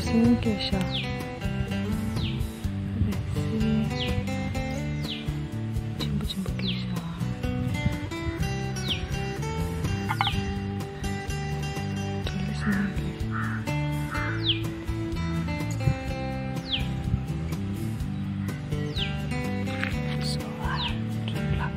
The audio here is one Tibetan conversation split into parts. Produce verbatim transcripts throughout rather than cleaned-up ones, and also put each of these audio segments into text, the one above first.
ཆུང་སྐྱེས་ཤག་རེད་སེ། ཆེན་པོ་ཆེན་པོ་སྐྱེས་ཤག་བྲོ་ལི་སྣ་གི། So hard to pluck.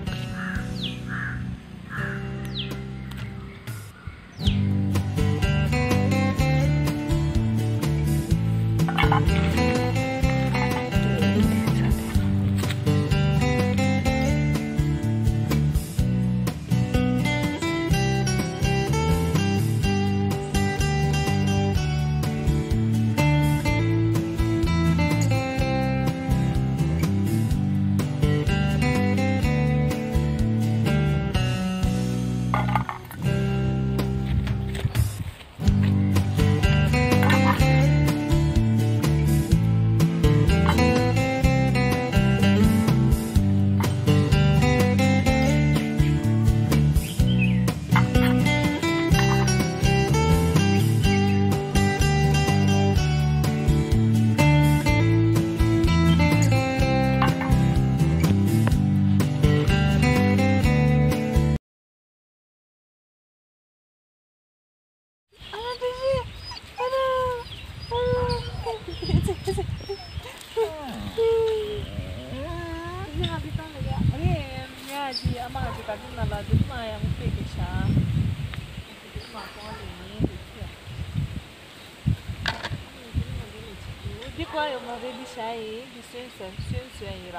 འདི་བཀའ་ཡོད་མ་རེད། འདི་བྱ་ཡིན། འདི་སོན་སོན་སོན་སོན་ཡིན་ར།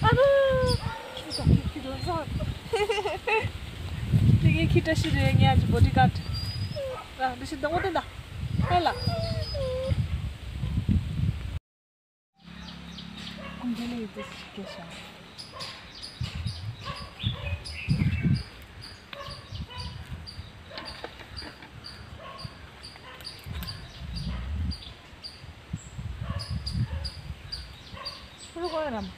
ཨ་ནུ། ཁྱི་དང་ཁྱི་ཁྱི་དང་སོང་། དེ་གའི་ཁྱི་བཀྲ་ཤིས་རེད། ངའི་ཨ་ཅེ་བོ་ཌི་གཱཌ། ར་འདི་ཤི་དང་པོ་དེ་འདྲ། ཨེ་ལ། ཁོང་ཚོ་ལ་ཡི་གེ་ཞིག་སྐྱེས་ཤག་ཁུ་རུ་ཀོ་ཡ་རམ།